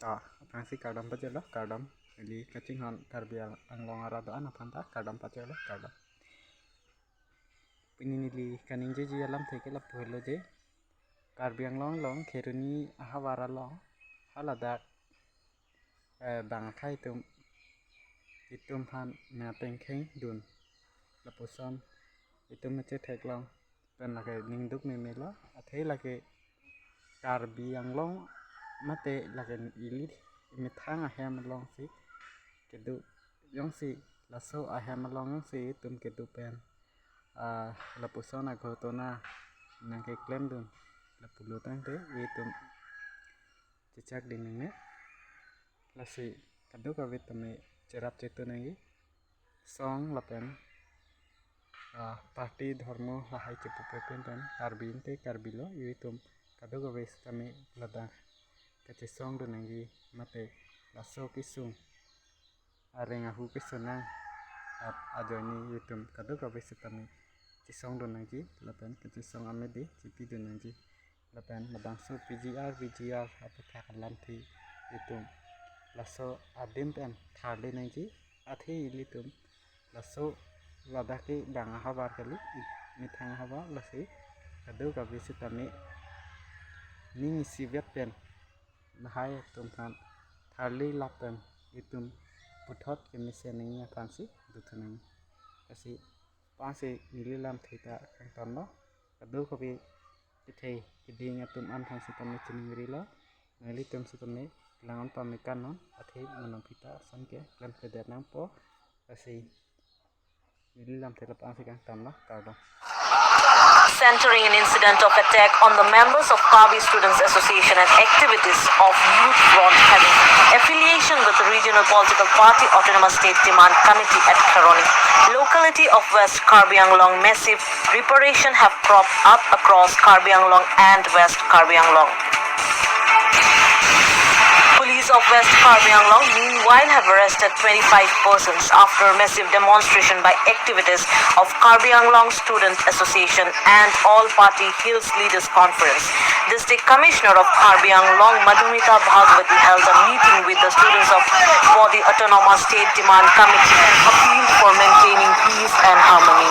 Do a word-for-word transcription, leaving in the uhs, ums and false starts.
To, aphrangsi kardom pajirlo, kardom. Ili kachinghon Karbi Anglong arat do-an aphan ta kardom pajirlo, kardom. Pini neli kaningjeji alamthe ke lapu helo je, Karbi Anglong along Kheroni ahavar along haladak, eh, bang akhei atum, itum aphan nangtengkheng dun. Lapuson itum mechethek long pen lake ningduk memelo, athe lake Karbi Anglong mate lake ili methang ahem alongsi kedo, jongsi laso ahem along jongsi itum kedo pen, ah, lapuson aghotona nangkeklem dun, lapulo tangte itum chechak ding nangne. Lasi kadokave tame cherap chetu nangji, song lapen, ah, party, dhormo lahai chepupe pen pen Karbi ante Karbi lo, itum kadokave sitame ladak kachesong dun nangji, mate laso kesung areng ahu kesung nang ap ajoine itum kadokave sitame chesong dun nangji lapen kachesong amede chepi dun nangji. Lapen labangso P G R, V G R aputhak alamthe itum laso adim pen tharle nangji, athe ilitum laso ladak ke bang ahavar kali, methang ahavar, lasi kadokave sitame ning isivet pen lahai atum aphan tharle lapen itum puthot kemesen nangji aphansi dothu nangji. Lasi aphrangsi neli lamthe ta kangtonlo, kadokave kethe keding atum an aphan sitame chiningrilo, nanglitum sitame langon pame kannon, athe manom pita ason ke klemkledet nangpo, lasi neli lamthe lapu-an si kangtonlo, kardom. Centering an incident of attack on the members of Karbi Students Association and activities of Youth Front having affiliation with the Regional Political Party Autonomous State Demand Committee at Kheroni, locality of West Karbi Anglong, massive reparation have cropped up across Karbi Anglong and West Karbi Anglong. Police of West Karbi Anglong, meanwhile, have arrested twenty-five persons after massive demonstration by activities of Karbi Anglong Student Association and All Party Hills Leaders Conference. District Commissioner of Karbi Anglong, Madhumita Bhagwati, held a meeting with the students of, for the Autonomous State Demand Committee and appealed for maintaining peace and harmony.